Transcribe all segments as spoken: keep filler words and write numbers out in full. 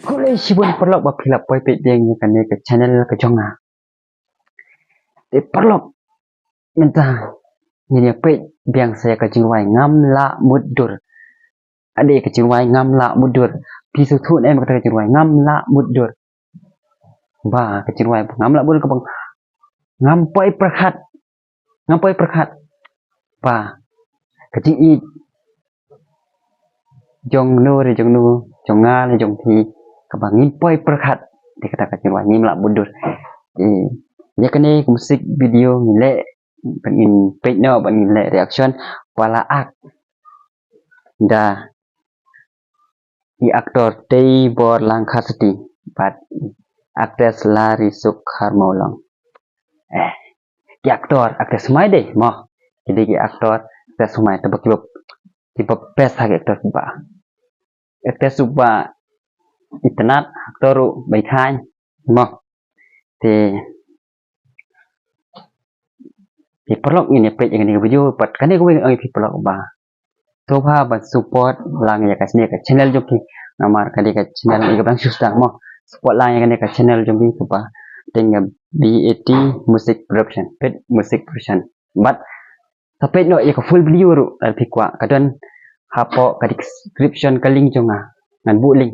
Khublei shibun paralok ba phi la poi peit biang ïa kane ka channel ka jong nga. Te paralok mynta ngin ïa peit biang sa ïa ka jingrwai Ngam Lah Mutdur. Ade ka jingrwai Ngam Lah Mutdur. Phi sngewthuh ne em kata ka jingrwai Ngam Lah Mutdur. Ba ka jingrwai Ngam Lah Mutdur kaba ngam poi pyrkhat. Ngam poi pyrkhat. Ba ka jingïeit jong no re jong no, jong nga le jong phi, kaba ngin poi pyrkhat. Te kata ka jingrwai Ngim Lah Mutdur. Te ïa kane ka music video ngin leh, ban ngin peit noh, ban ngin leh reaction. Ba la act da i actor Teibor Langkhasati bad i actress Larisuk Kharmawlong. Eh, ki actor, actress mai dei mo. Ki dei ki actor, actress mai taba klop. Kiba best ha ki actor kiba. Actress uba itynnad, actor u ba ikhain mo. Te, te paralok ngin ïa peit ïa kane ka video bad kane kawei nga ong ïa phi paralok ba sngewbha ban support lang ïa kane ka channel jong ki. Namar kane ka channel ïa ka bang shu sdang mo. Support lang ïa kane ka channel jong ki kaba teng ïa B A T Music Production, Pet Music Production. Bad sa peit noh ïa ka full video ruh lada phi kwah, ka don hapoh ka description ka link jong nga. Ngan buh link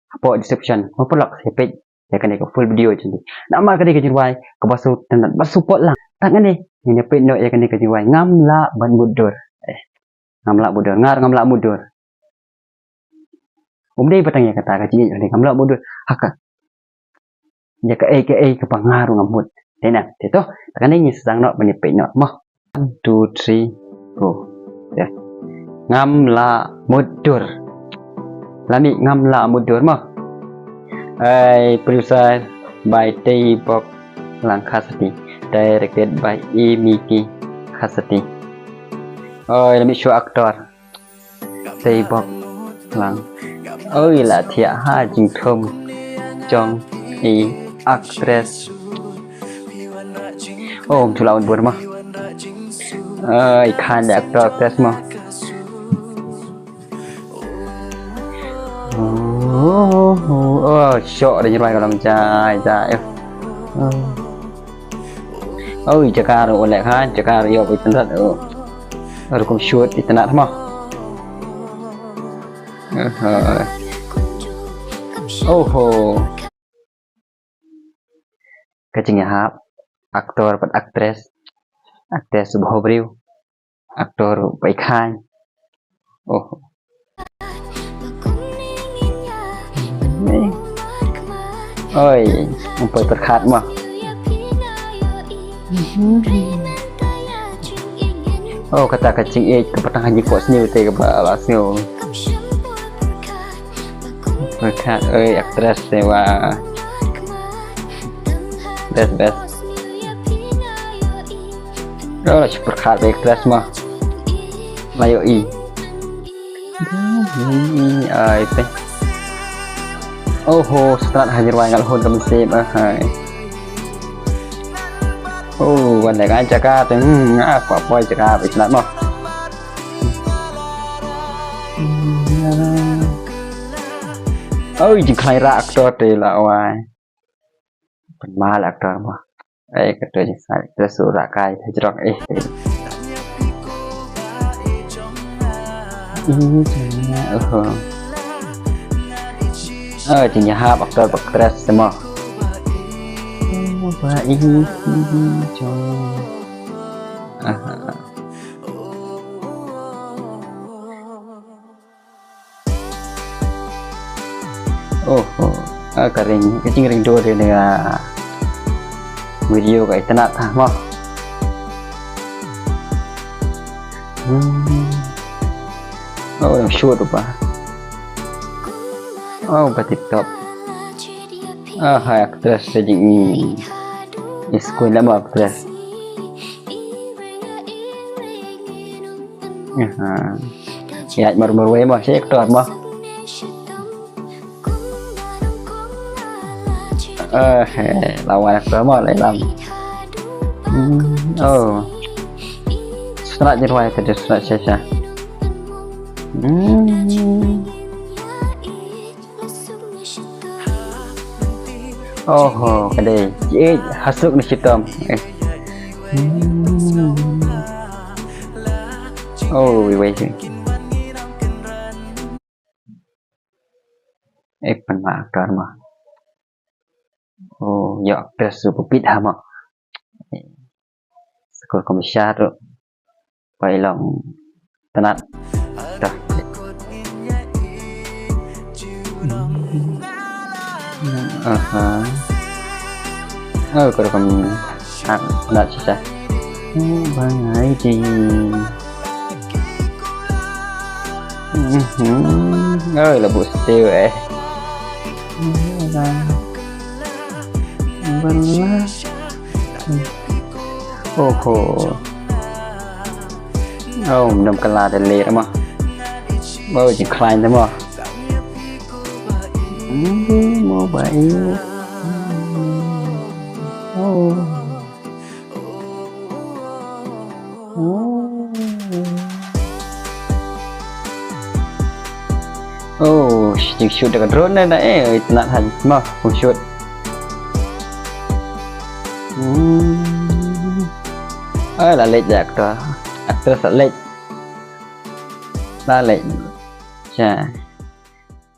hapoh description. Mo paralok sa peit ïa kane ka full video jong ki. Namar kane ka jingrwai kaba sngewtynnad, bad support lang. Tang kane ngin ïa peit noh ïa kane ka jingrwai Ngam Lah Ban Mutdur. Eh, Ngam Lah Mutdur, nga ruh ngam lah mutdur. Um dei ba tang ïa kata ka jingïeit, ngam lah mutdur. Ha ka, ïa kaei kaei kaba nga ruh ngam mut. Te na, te to, ta kane ngin sdang noh ban ïa peit noh mo. One, two, three, go. Te. Ngam Lah Mutdur. Lah mih Ngam Lah Mutdur mo. Ai, producer by Teibor Langkhasati. Directed by Emiki Khasati. Oi, lah mih shuwa actor. Teibor Lang. Oi, la thiah ha jingthum jong i actress. Oh, um, chula un bun mo. Oi, khan da actor actress mo. Oh, oh, oh, shoh da jingrwai ka long jai jai. Oh. Oi, jaka ruh u leh khan, jaka ruh ïoh ba itynnad. Oh. Rukom shoot itynnad mo. Oho. Ka jingïahap actor bad actress. Actress u bhabriew. Actor u ba ikhain. Oh. Oi, um poi pyrkhat mo. Oh, kata ka jingïeit kaba tang ha jingkoh sniew te kaba la sngew. Pyrkhat, oi, actress te wa. Best, best. Oh, la shu pyrkhat ba actress mo. La ïohi. Ai te. Oho, start ha jingrwai ngal hun tam sip ah hai. Oh, wan da ka jaka te. Hmm, ah, pa poi jaka ba itynnad mo. Oh, jingkhlaiñ rah actor te la wai. Pynmal actor mo. Ai, ka to jingkhlaiñ actress u rah kai hajrong eh. Ih, jingkhlaiñ, oho. Oh, jingïahap actor bad actress te mo. Oh, ba ih, ih, jong. Aha. Oh, oh. Ah, ka ring, ka jingring dur ïa ka video ka itynnad ha mo. Hmm. Oh, dang shoot ruh ba. Oh, ba tip top. Ah, hai actress ka jing i. Is queen lah mo actress. Aha. Ïaid marmar wei mo, shi actor mo. Eh, eh, lawan actor mo, lai lam. Hmm, oh. Sngewtynnad jingrwai te, sngewtynnad shisha. Hmm. Oho, ka dei. Cik, hasuk ni sitom. Eh. Hmm. Oh, wei, wei, wei. Eh, pan ma aktor ma. Oh, ya aktor su pupit ha ma. Sekur komisar tu. Pai long. Tenat. Dah. Aha. Oh, kau rekam. Ah, tenat sisa. Oh, bang ai di. Mhm. Oh, labu setiu eh. Belah. Oho. Oh, mendam kala da ler mah. Oh, jingkhlain da mah. Hmm, mobile. Oh. Oh. Oh, jing shoot da ka drone na eh, tenat han mah, shoot. Hmm. Ah, la leit ïa actor. Actress la leit. La leit. Cha.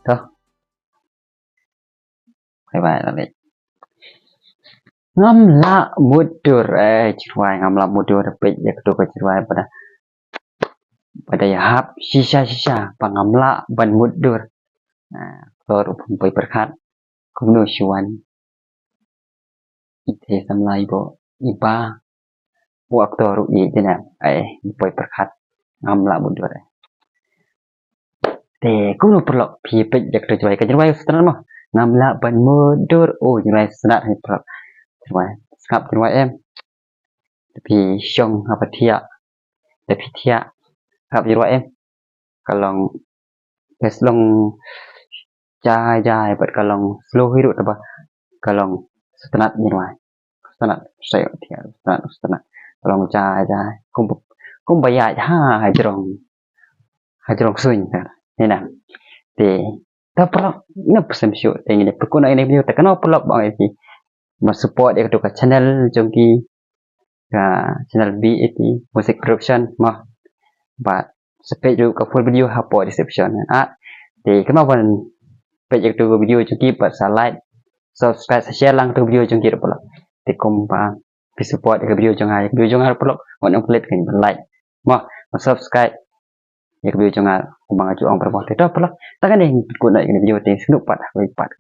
Toh. Bye bye la leit. Ngam lah mutdur eh jingrwai, ngam lah mutdur, peit ïa katu ka jingrwai ba da, ba da ïahap shisha shisha ba ngam lah ban mutdur. Nah, to ruh pun poi pyrkhat. Kumno shuwan. Ite samlai bo iba. U aktor ruh i dina. Ai, poi pyrkhat. Ngam lah mutdur. Te kumno paralok phi peit ïa katu jingrwai, ka jingrwai u sngewtynnat mo. Ngam lah ban mutdur. Oh, jingrwai sngewtynnat hi paralok. Jingrwai. Sngap jingrwai em. Te phi shong ha ba thiah. Te phi thiah. Sngap jingrwai em. Ka long best long jai jai bad ka long slow hi ruh taba ka long sngewtynnat jingrwai. Sngewtynnat, sngewtynnat, sngewtynnat. Ka long jai jai. Kum, kum ba ïaid ha, ha jrong. Ha jrong suiñ ka. Ni na. Te, ta paralok, na pyrshah shuh te ngin pynkut noh ïa kane ka video, te kano paralok ba ong ïa ki. Mo support ïa katu ka channel jong ki. Ka channel B A T Music Production mo. Bad sa peit ruh ka full video hapoh description. Ah, te kumba ban peit ïa katu ka video jong ki bad sa like, subscribe, sa share lang katu ka video jong ki ruh paralok. Te kumba phi support ïa ka video jong nga, ïa ka video jong nga ruh paralok, wat ym klet kan ban like. Mo, ban subscribe ïa ka video jong nga kumba nga ju ong paralok. Te to paralok, tang kane ngin pynkut noh ïa kane ka video te sngewbha pat ha kawei pat.